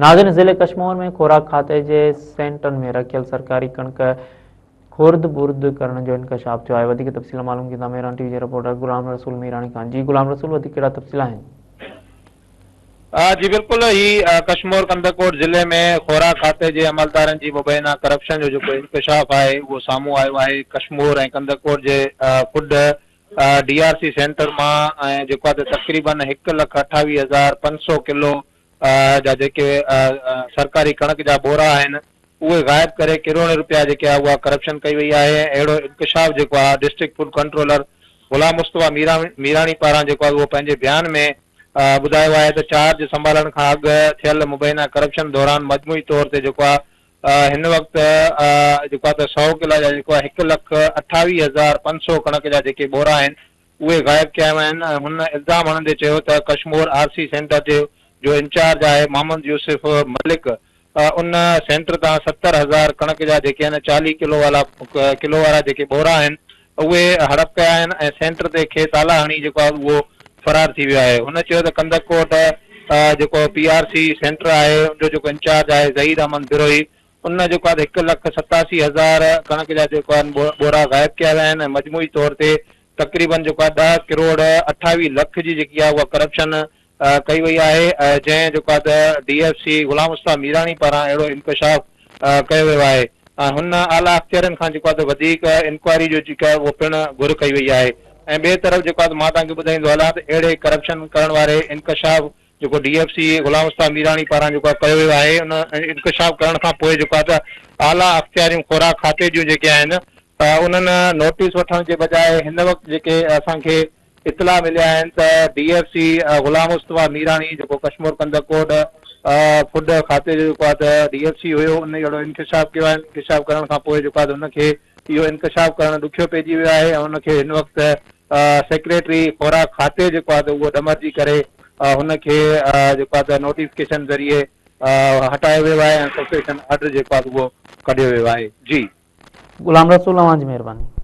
ناظرين ضلعي ڪشمور ۾ خوراڪ کاتي جي سينٽرن ۾ رکيل سرڪاري ڪڻڪ خورد برد ڪرڻ جو انڪشاف ٿيو آهي وڌيڪ تفصيل معلوم ڪندا ميران ٽي وي جي رپورٽر غلام رسول ميراڻي کان جي غلام رسول وڌيڪ ڪهڙا تفصيل آهن. جي بلڪل هي ڪشمور ڪنڌڪوٽ ضلعي ۾ خوراڪ کاتي جي عملدارن جي مبينا ڪرپشن جو جيڪو انڪشاف آهي اهو سامهون آيو آهي ڪشمور ۽ ڪنڌڪوٽ جي food D R C centre مان ۽ جيڪو آهي ته تقريبن هڪ لک اٺاويهه هزار پنج سئو ڪلو جا جيڪي سرڪاري ڪڻڪ جا ٻورا آهن اهي غائب ڪري ڪروڙين روپيا جيڪي آهي اها ڪرپشن ڪئي وئي آهي ۽ اهڙو انڪشاف جيڪو آهي district food controller Ghulam Mustafa Mirani پاران جيڪو آهي اهو پنهنجي بيان ۾ ٻڌايو آهي ته چارج سنڀالڻ کان اڳ ٿيل مبينا ڪرپشن دوران مجموعي طور تي جيڪو آهي هن وقت جيڪو آهي ته سئو ڪلا جا جيڪو آهي هڪ لک اٺاويهه هزار پنج سئو ڪڻڪ جا جيڪي ٻورا آهن اهي غائب ڪيا ويا آهن ۽ هن الزام هڻندي چيو ته ڪشمور آر سي سينٽر جي جو انچارج آهي محمد يوسف ملڪ ان سينٽر تان 70 هزار ڪڻڪ جا جيڪي آهن 40 ڪلو والا ڪلو وارا جيڪي ٻورا آهن اهي هڙپ ڪيا آهن ۽ سينٽر تي کي تالا هڻي جيڪو آهي اهو فرار ٿي ويو آهي هن چيو ته ڪنڌڪوٽ جيڪو پي آر سي سينٽر آهي ان جو جيڪو انچارج آهي ظهير احمد بروهي ان جيڪو آهي هڪ لک 87 هزار ڪڻڪ جا جيڪو آهن ٻورا غائب ڪيا ويا آهن ۽ مجموعي طور تي تقريبن جيڪو آهي 10 ڪروڙ 28 لک جي جيڪي آهي اها ڪرپشن ڪئي وئي آهي جنهن جيڪو آهي ته D F C Ghulam Mustafa Mirani پاران اهڙو انڪشاف ڪيو ويو آهي ۽ هن اعليٰ اختيارين کان جيڪو آهي ته وڌيڪ انڪوائري جو جيڪا اهو پڻ گهر ڪئي وئي آهي ۽ ٻئي طرف جيڪو آهي ته مان توهان کي ٻڌائيندو هلان ته اهڙي ڪرپشن ڪرڻ واري انڪشاف جيڪو D F C Ghulam Mustafa Mirani پاران جيڪو آهي ڪيو ويو آهي ان انڪشاف ڪرڻ کان پوء جيڪو آهي ته اعليٰ اختياريون خوراڪ کاتي جون جيڪي آهن انهن نوٽيس وٺڻ جي بجاء هن وقت جيڪي اسان کي اطلاع مليا آهن ته D F C Ghulam Mustafa Mirani جيڪو ڪشمور ڪنڌڪوٽ فوڊ کاتي جو جيڪو آهي ته ڊي ايف سي هيو ان اهڙو انڪشاف ڪيو آهي انڪشاف ڪرڻ کان پوء جيڪو آهي ته ان کي اهو انڪشاف ڪرڻ ڏکيو پئجي ويو آهي ۽ ان کي هن وقت سيڪريٽري خوراڪ کاتي جيڪو آهي ته اهو ڏمرجي ڪري هن کي جيڪو آهي ته نوٽيفڪيشن ذريعي هٽايو ويو آهي ۽ سسپينشن آرڊر جيڪو آهي ته اهو ڪڍيو ويو آهي جي. غلام رسول اوهان جي مهرباني.